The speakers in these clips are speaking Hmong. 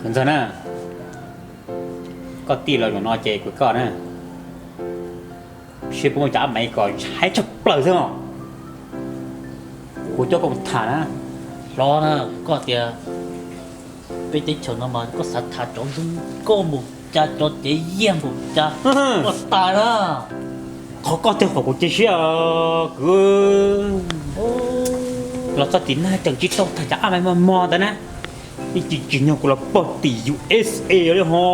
Ntxawg na, koj tij los zaum no ces kuv koj na, seb puas muaj cov ab maiv kom ntshai tshaj plaws xwb os. Kuv coj koj mus tham na. Hlob na, koj tias peb teb chaws no mas koj xav tham cov zoo nkauj npaum cas, cov cev yiag npaum cas, koj tas na. Qhov koj tiag qhov kuv cia siab kwv. Los txog tim no cas tsis tau tham cov ab maiv mos mos ntawd na. Ib chim tsim nyog kuv los pog tim U S A li ho.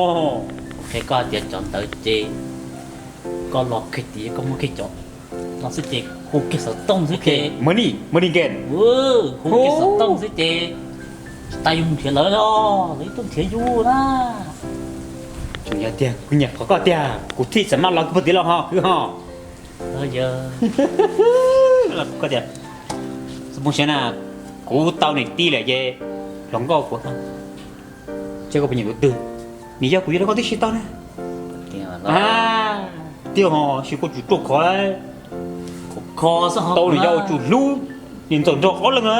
Qhia koj tias cov ntawd ces koj los kiag tim koj muaj kiag cov no xwb ces hu kiag xov tooj xwb ces. Money, money game. Hu kiag xov tooj xwb ces tsis tas yus nrhiav lawv os, lawv yeej tuaj nrhiav yus na. Tseem yog tiag, kuv nyiam qhov koj tiag, kuv thiaj xav maj los kuv pog tim los ho kwv ho. Koj tias, xav mus saib na, kuv tau niam tij lawm ces hluas nkauj kuv ces koj puas nyiam tus twg, nws yog kuv yuav rau koj tib si tau na. Tiag ho, sis koj tsum ruaj khov, tau nws yog ua tsum hlub, nws ntxawm nrog ob leeg na.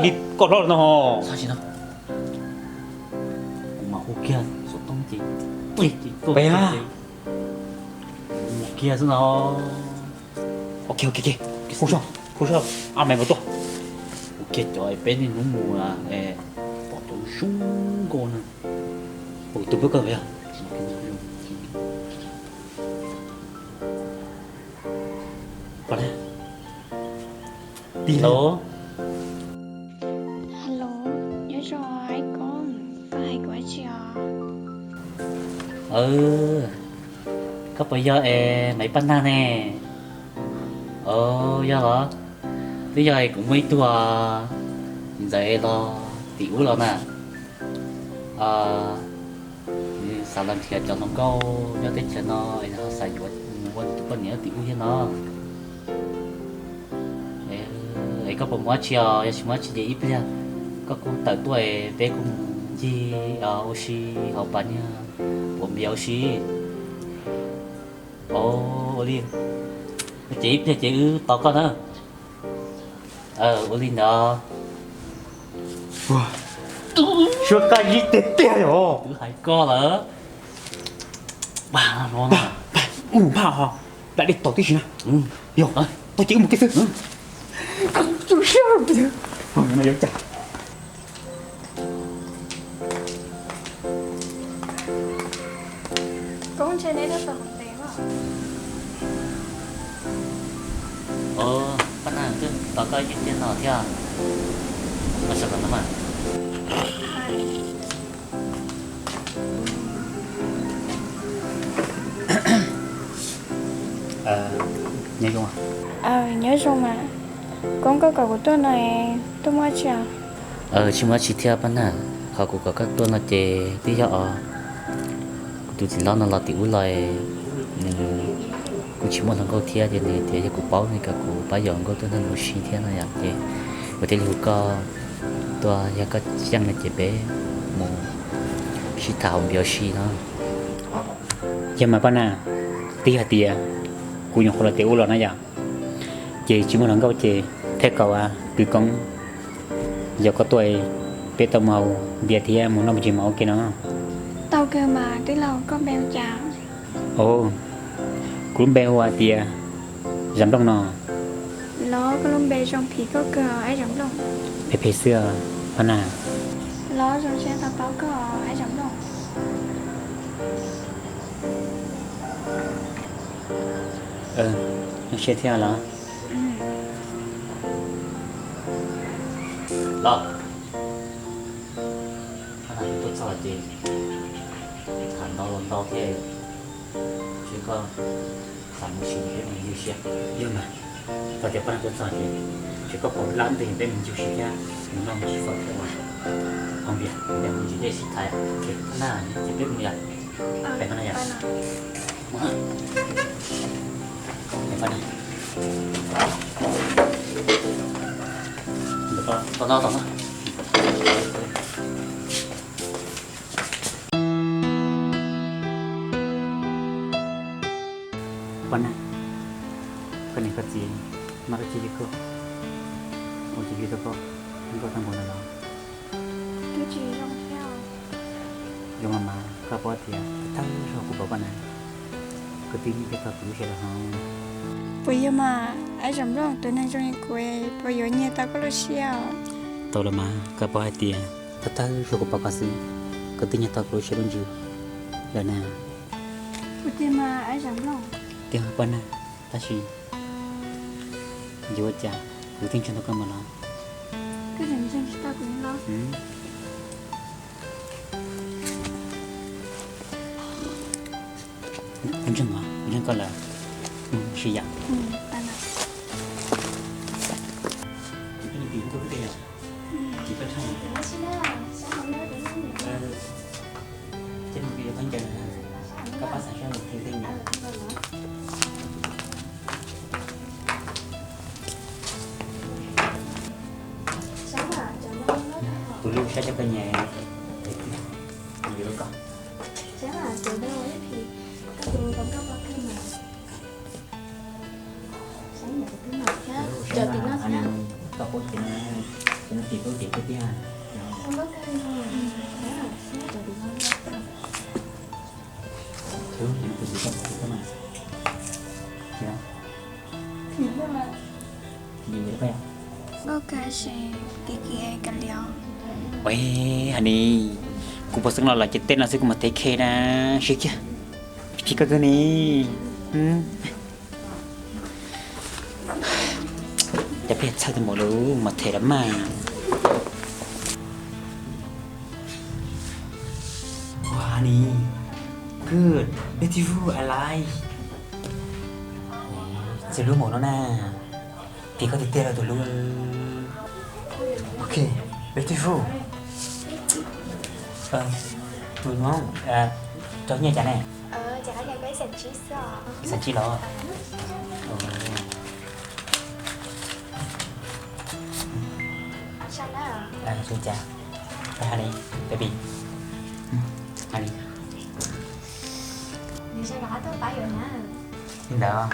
Li koj hlob no ho. Kuv mam hu kiag xov tooj ces, peb mus kiag xwb no. Ok, ok, hu soj, hu soj, ab maiv puas tuaj. Hu kiag cov peb niaj hnub mus pom cov zoo nkauj na. Tus peb koj yog. Hello. Hello, nyob zoo ib koob, koj hais kuv dab tsi os? Koj puas yog es Maiv Paj Nag ne? Yog los, twb yog es kuv muaj ib tug ntxawm es los tim ub los na. Nws xav los nrhiav cov hluas nkauj nyob teb chaws no es nws ho xav yuav ua tus poj niam tim ub thiab no. Es koj puas muaj dab tsi os? Yog tsis muaj dab tsi ces ib pliag koj kuj tawm tuaj es peb kuj mus ncig ua si hauv pas nyuag ua npias ua si. Ua li, ces ib pliag ces wb tos koj na. Ua li ntawd. Suav qab zib tiag tiag yog. Twb hais koj lawm. Mus npaj ho, lam dej tog tib si na. Yog, tau ces wb mus kiag xwb. Koj tu siab tiag. Yuav cas? Paj Nag, twb tos koj ib tiag no thiab. Koj sawv los no mas. Nyob zoo. Nyob zoo mas. Koob, koj kom kuv tuaj no, tuaj muaj dab tsi os? Tsis muaj dab tsi thiab Paj Nag, qhov kuv kom koj tuaj no ces twb yog os, kuv tus txiv hlob no los tim ub los, nws kuj tsis muaj hluas nkauj thiab ces nws tias yog kuv paub nws kom kuv pab yaum nkauj tuaj nrog nws ua si thiab no yom, ces kuv thiaj li hu koj tuaj, yog koj xyeej no ces peb mus sib tham hauv npias ua si no. Yog mas Paj Nag, twb yog tias kuv nyuam qhuav los tim ub los na yom, ces tsis muaj hluas nkauj ces thiaj kom kwv Koob, yog koj tuaj peb tau mus haus npias thiab mus noj me ntsis mas ua ke no. Tau kawg mas tij laug, koj npe hu cas? Kuv lub npe hu hais tias Zam Nplooj no. Los koj lub npe zoo phim koj kawg, Zam Nplooj. Phem phem xwb Paj Nag. Los zoo siab tau paub koj, Zam Nplooj. Zoo siab thiab los. Los, Paj Nag, tuaj txog ces tham ntau los ntau thiab, seb koj xav mus si peb mus ncig si. Yog mas, txog tias Paj Nag tuaj txog ces, ces koj pom lab ntej peb mus ncig si thiab mus noj mus si fawm thiab ua hauv npias, mus ntsis dej sib tham. Paj Nag, ces peb mus yom. Peb Paj Nag yom. Tom no, tom no. Paj Nag, koj niam koj txiv noj dab tsi li koj, ua cas yug tau koj zoo nkauj tag npaum no los? Twb tsis zoo thiab. Zoo los mas koj paub tias tag tag zog kuv pom koj na, koj twb nyiag tau kuv lub siab lawm hos. Puas yog mas Aib Zam Nplooj, tus neeg zoo li kuv puas yuav nyiag tau koj lub siab os? Tau los mas koj paub hais tias tag tag zog kuv pom koj xwb, koj twb nyiag tau kuv lub siab lub ntsws lawm na. Ua tiag mas Aib Zam Nplooj? Tiag poj na, tab sis yuav ua cas, kuv twb ntseeg tau koj mus los. Koj tseem ntseeg tsis tau kuv los? Kuv ntseeg os, kuv ntseeg koj lawm. Mus ua si yom. Kuv lub siab coj koj nyiam, yuav koj. Koj paub tias no, ces no tim koj tim koj tiag. Nkauj kawg, ces tiv kiv kav liam. Ua, hais ni, kuv puas xeeb los lawm ces tej no xwb kuv mam thev khe na, sib kiag. Phim koj kawg ni. Cov peb txhawj tus maum lus mas them los mas. Ua ni, good, beautiful, I like. Txiv lub maum no na, phim koj tiag tiag rau tus lub. Ok, beautiful. Tus no rau nyiaj cas ne? Xees tsib los? Cas, ha li, baby, ha li. Li ntawd.